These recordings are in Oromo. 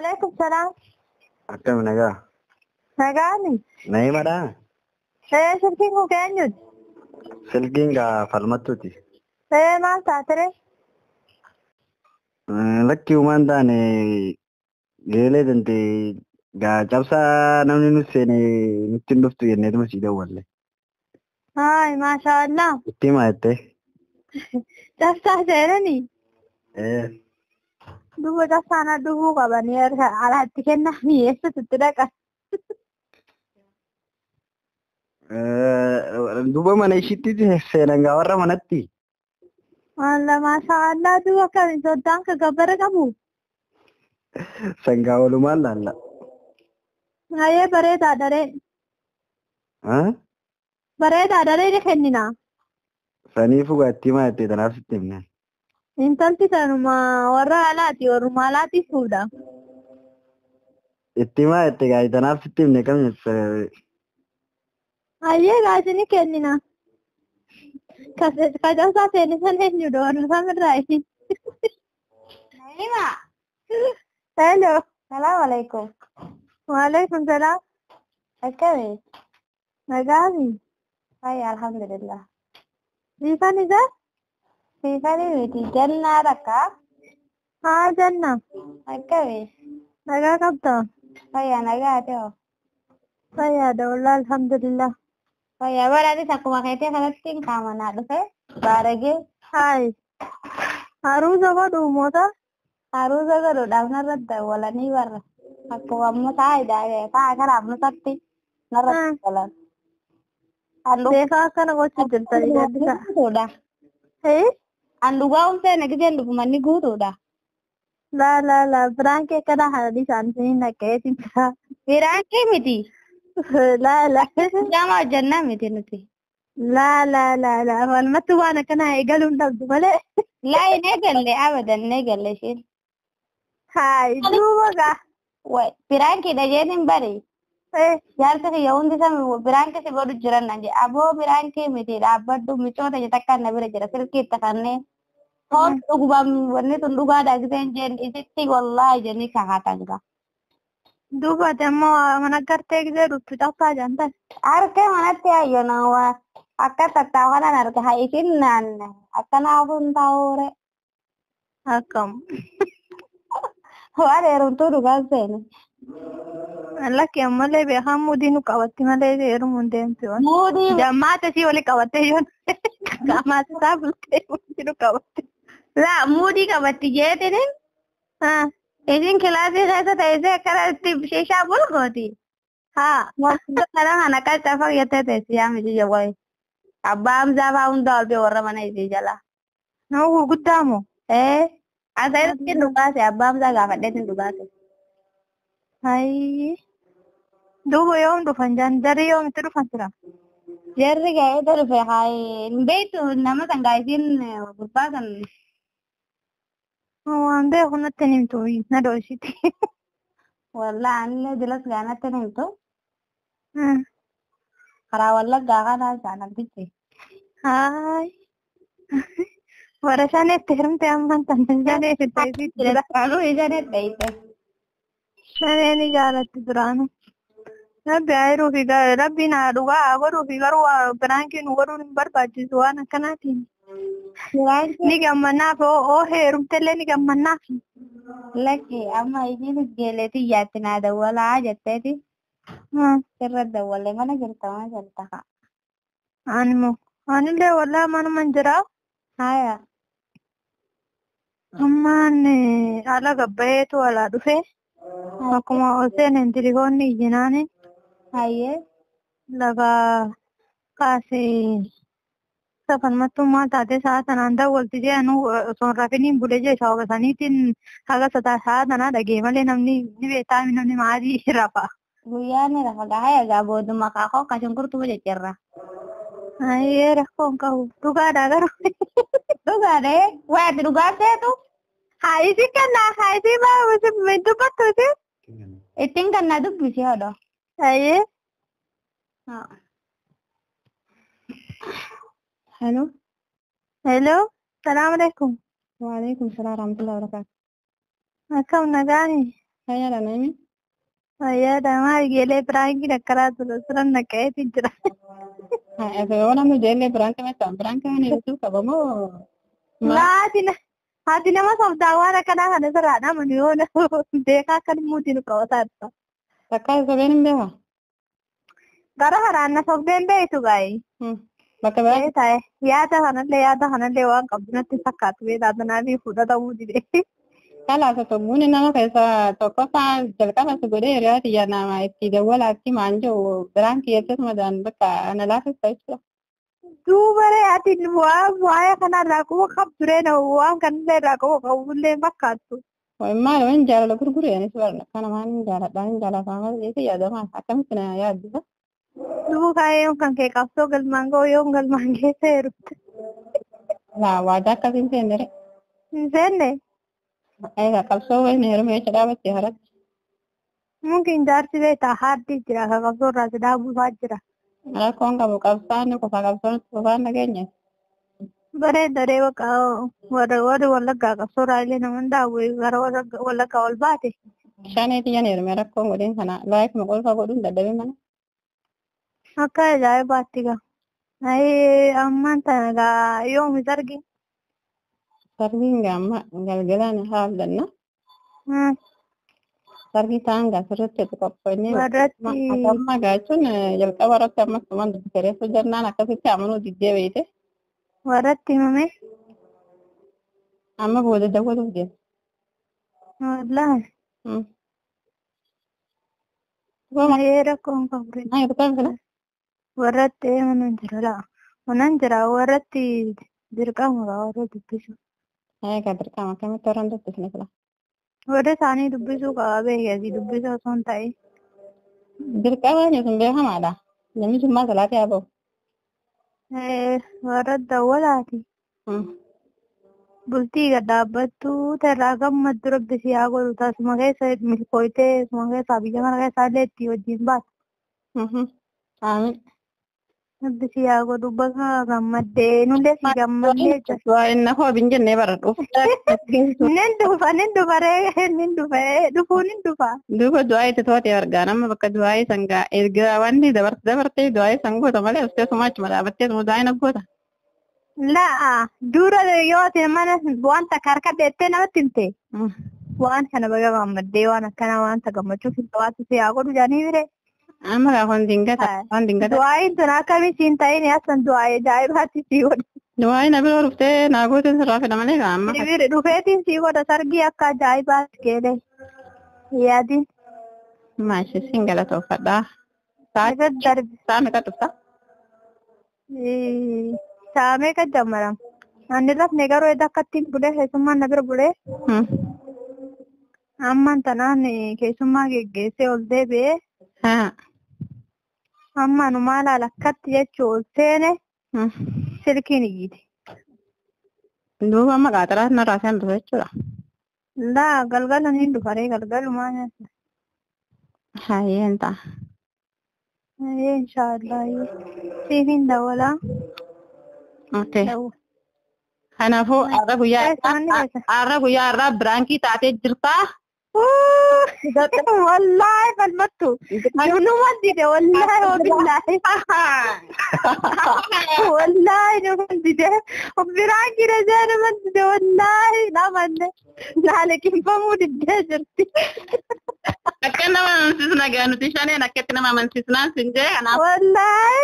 Waalaikum salaam. Akkam nagaa? Nagaani? Na'imadha? Ee, silkiin kun keenyuti. Silkiin gaa falmattuuti. Ee, maal taatere? Lakki uumaan taane geelee tante gaa cabsaa namni nu seene nutti hin dhuftu jenneetuma sii dawwalle. Haay, maashaa Allah. Itti himaa jettee? Cabsaa seenanii? Ee. Duuba cabsaan dhufuu qabanii alaatti kennanii eessatti dhaqan? Duuba mana ishiitti seenan gaa warra manatti. Walla maashaa Allah, duuba akkami soddaan ka gabbara qabu? Sangaa walumaan laalla. Hayyee, bareedaa daree. Bareedaa daree, ni kennina. Saniifuu gaa itti himaa jettee, tanaaf sitti himne. Intalti tanuma warra alaati, warruma alaati fuudha. Itti himaa jette gaa, tanaaf sitti himne kam jette. Hayyee gaa, isini kennina. Ka cabsaa seene sana eenyudha, warra kamirraa? Naima. Hello. Salaam alaikum. Waalaikum salaam. Akkami? Nagaami. Fayya, alhamdulillah. Siifan isaa? Siifanii miti, jannaa takka. Haa, janna. Akkami? Nagaa qabda? Fayya, nagaa ta'o. Fayyaadha wallah, alhamdulillah. Fayya, badhaadhis akkuma keetii kanatti qaamanaa dhufe baaragee. Haay. Haruusa godhu moota? Haruusa godhuudhaaf narratti dawwalanii barra. Akkuma amma taa'aa taa'aa kana ammasatti narratti dawwalan. Beekaa akkana gochuu jirta gaddisa. Guutuudha. Ee? An dhugaa umsee giseen dhufu manni guutuudha. Laa laa laa, biraan kee kana haadhi isaanii naqeetiin jira. Biraankii miti. Laa laa. Diraamaa hojjannaa miti nuti. Laa laa laa laa, walumatti waan akkanaa eegaluu hin dhabdu malee. Laa, hin eegalle, abadan hin eegalle isheen. Haay, duuba gaa. Biraankiidha jeetiin bari. Ee. Jaarsi kiyya hundi isa biraankii si godhu jiran naan jedhe. Aboo, biraankii miti, dhaabbadhu, micoota je takka na bira jira silkii itti kanneen. Hoos dhugubam, wanni tun dhugaadha giseen jeen isitti wallaahi jennii kakatan gaa. Duuba ati ammoo mana gartee gisee dhuftu cabsaa jaantan. Harkee manatti hayyona waa akka tattaa'u kanan arge haa isin naan akkanaaf hin ta'uure. Akkam. Waan heerumtuu dhugaan seene. Lakki, ammallee beekaa muudii nu qabatti malee heerumuu hin deemtu. Muudii. Jammaata sii wali qabattee yoon qaamaata isaa bultee muudii nu qabatti. Laa, muudii qabatti jeetinin. Isin kilaasii keessa teessee akkanatti shishaa bulgooti. Haa. Wantoota kana kana akka cafa jettee teessi yaa miti jawwayi. Abbaa Hamzaa fa'aa hunda ol bee warra mana isii jala. Nama gurguddaa moo? Ee. Asa irratti dhugaase, abbaa Hamzaa gaafadheetiin dhugaase. Hayi. Duuba yoom dhufan jaan, jarri yoomitti dhufan jira? Jarri ga'eeta dhufe, haa hin beektu nama san gaa isiin gurbaa san. Waan beeku natti hin himtu, na dhoositi. Wallaa, anillee dilas gaa natti hin himtu. Karaa Wallaggaa kanaa isaa namtichi. Hayi. Warra shaneetti hirmte ammaan tan shanee fiddee jira. Duraanuu isaan dhayite. Shanee ni jaalatti duraanuu. Rabbi haa fi rabbi naa dhugaa haa godhuu fi garuu biraankii nu godhuun hin barbaachisu waan akkanaatiin. Ni gammannaaf, oo heerumtellee ni gammannaaf. Lakki, amma isiinis geeleetii yaatti naa dawwalaa jetteeti. Sirra dawwalee, mana jirta mana jirta. Animmoo anillee wallaa manuman jira. Haya. Ammaan ala gabbayeetu alaa dhufe. Akkuma ol seeneen tilifoonni iyyinaani. Hayyee. Lafa kaasee safarmattummaa taatee sa'a sanaan dawwalti jedhanu osoo hin rafiniin bulee jee sababa saniitiin haga sa'a tanaa dhagee malee namni ni beektaa, namni maalii rafa. Guyyaa ni rafa gaa, haya gaa, booduma kaakoo akka shunkurtuu jechirra. Hayyee, rakkoo hin qabu. Dhugaadhaa garuu. Dhugaadhee waa ati dhugaa seetu. Haa, isi kennaa, haa isi maa dubbattu isi. Ittiin kan na dubbisi hodho. Hayyee. Hello. Hello. Salaam alaikum. Waalaikum salaam warahmatullahi wabarakatuh. Akkam, nagaani? Fayyaadha nami. Fayyaadha maal geelee biraankiin akkanaa ture suran naqa'eeti jira. Yoo namni ijoollee biraankii meeshaan biraankii waan hedduu qaba moo? Haati nama sobdaa waan akkanaa kana sirraa namani yoo beekaa akkan muutii nu qabataa jirta. Takkaa sobeen hin beekaa? Gara kanaan na sobdeen beektu gaa'ee. Bakka biraa? Ta'e yaada kanallee waan qabdu natti fakkaatu beektaa kanaaf fudhatamuu dide. Kalaas sobbuun nama keessaa tokkoffaa jalqaba si godhee hiriyaa tiyya nama itti dawwalaatti maan jiru biraankii jettee daan bakka ana laafista jechuudha. Duuba ree ati waa'ee kanarraa quba qabdu ree waan kanallee irraa quba qabullee fakkaattu. Maal waan jaalala gurguree anis barna kana maan hin jaaladhaan hin jaalafaa maal jettee yaadamaa akkamitti na yaaddisa. Duuba kaayee kan kee qabsoo galmaan ga'u yoon galmaan geesse heerumte. Laa waadaa akkasiin seenne ree. Hin seenne. Egaa qabsoo wayii heerume jecha dhaabatte haratti. Mungkin jaarsi beektaa haaddi jira ka qabsoo irraa si dhaabuufaa jira. Rakkoon qabu qabsaan kufa qabsoon kufaan nageenya. Bareedaree bakka warri wallaggaa qabsoo irraa illee nama dhaabu gara wallaggaa ol baate. Shaneeti jan heerume rakkoon godhin kana laayifuma qolfa godhuun dadhabee mana. Akka ajaa'ibaatti gaa. Ayee ammaan tana gaa yoomi sargi. Sargiin gaa amma galgalaan haafdanna. Sargii ta'an gaa sirriitti itti qophoonnee amma gaa jechuun jalqaba irratti ammas tuman dubbisereessuu jennaan akkasitti amanuu diddee beeyte. Warratti himame. Amma booda dawwaluuf deema. Wallaahi. Ayee rakkoon qabu. Warratti manan jira laa. Manan jira warratti dirqama gaa warra dubbisu. Egaa dirqama akkamitti warra hin dubbisne fila? Warra isaanii dubbisuu qaba beekasi dubbisuu osoo hin ta'in. Dirqama sun beekamaadha. Namni sun maal salaatee haa ba'u? Warra dawwalaati. Bultii gad dhaabbattu irraa gammaddu rabbi si haa godhu tasuma keessa milkooytee suma keessaa biyya kana keessaa illee itti wajjin baatu. Amiin. Rabbi si haa godhu bakka gammaddee nullee si gammaddee jira. Waa'inna hoo bin jennee bara dhufu. Nin dhufa ree nin dhufa dhufuu nin dhufa. Duuba du'aa itti to'atee argaa nama bakka du'aa sangaa erga wanni dabartee du'aa san goota malee ustee suma achuma dhaabattee suma du'aa hin goota. Laa dura yoo ati mana wanta harka deettee namatti himte waan kana baga gammaddee waan akkana wanta gammachuuf hawaasa si haa godhu jedhanii bire. Amma gaafa dingata waan dingata. Du'aayin tun akkamiin siin ta'in asan du'aayee ajaa'ibaatti sii godha. Du'aayin na bira dhuftee naa gooteen sirraa fedha malee amma. Dhufeetiin sii godha sargii akka ajaa'ibaatti keelee yaadin. Maashi siin galatoofadhaa. Sa'a meeqa dhufta? Sa'a meeqa jammaram? Ani rafne garuu edda akkattiin bulee keessummaan na bira bulee. Ammaan tanaan keessummaa geggeessee ol deebi'ee. Amma nu maal akkatti jechuu ol seene silkiin iyyite. Duuba amma qaaxaraa narraa seen dhufe jechuudha. Laa galgala ni dhufaree galgalumaa nyaata. Hayyeen ta'a. Hayyee inshaallah siif hin dawwalaa. Okay. Kanaafuu har'a guyyaa har'aa biraankii taatee jirtaa. Wallaahi falmattu. Numa dide wallaahi wabillaahi. Wallaahi numa dide. Biraankii dhasee numa dide wallaahi namanne. Laaleqinfamuu diddee jirti. Akka nama amansiisna gaa nuti shaneen akkatti nama amansiisnaan sin jee kanaaf. Wallaahi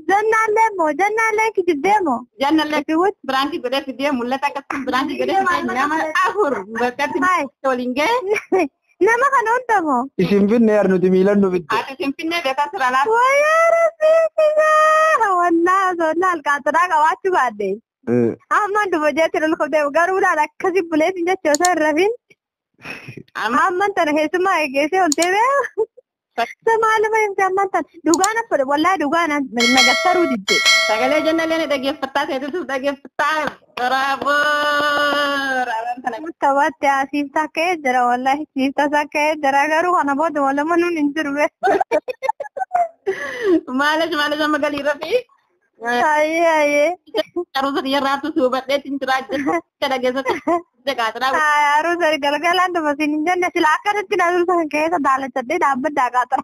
jannaallee moo jannaallee kijibbee moo. Jannallee biraankii godhee fidee mul'ata akkasuma biraankii godhee fidee nama afur bakkatti waliin ga'e. Nama kana hunda moo. Isin finne yaar nuti miilan nu fidde. Ati isin finne beekaa sira laata. Wayyaa rabbii wallaahi osoo laal qaaxaraa qabaachuu baadde. Amma dhufa jeetti lol qabdee garuu laal akkasi buleetiin jecha osoo hin rafin. Amman tana keessumaa geggeessee ol deebi'ee. Maaluma himte amman tana dhugaan affadhe wallaahi dhugaan nagattaruu didde. Sagalee jennallee ni dhaggeeffattaa seetutu dhaggeeffattaa. Bravo! Taphatte asiif takka'ee jira wallaahi siif tasakka'ee jira garuu kana booda walama nuun hin jiru. Maalish maalish amma galii rafii. Ayyee ayyee. Aruusa kiyya raabtu si hubadheetiin jira jecha dhageessatti qaaxiraa. Aruusa galgalaan dhufa siin hin jenne sila akkanatti na dursa keessa daalachadhee dhaabbaddaa qaaxira.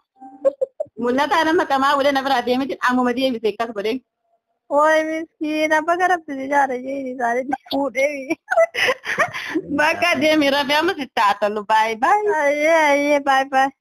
Mul'ataa nama qamaa ulee na biraa deemee ammuma deebise akkas godhee. Woy miskiina baga rabbi si jaara jeeni isaanii fuudhee. Bakka deemi rafee amma sitti haa tolu baay'ee baay'ee. Ayyee ayyee baay'ee baay'ee.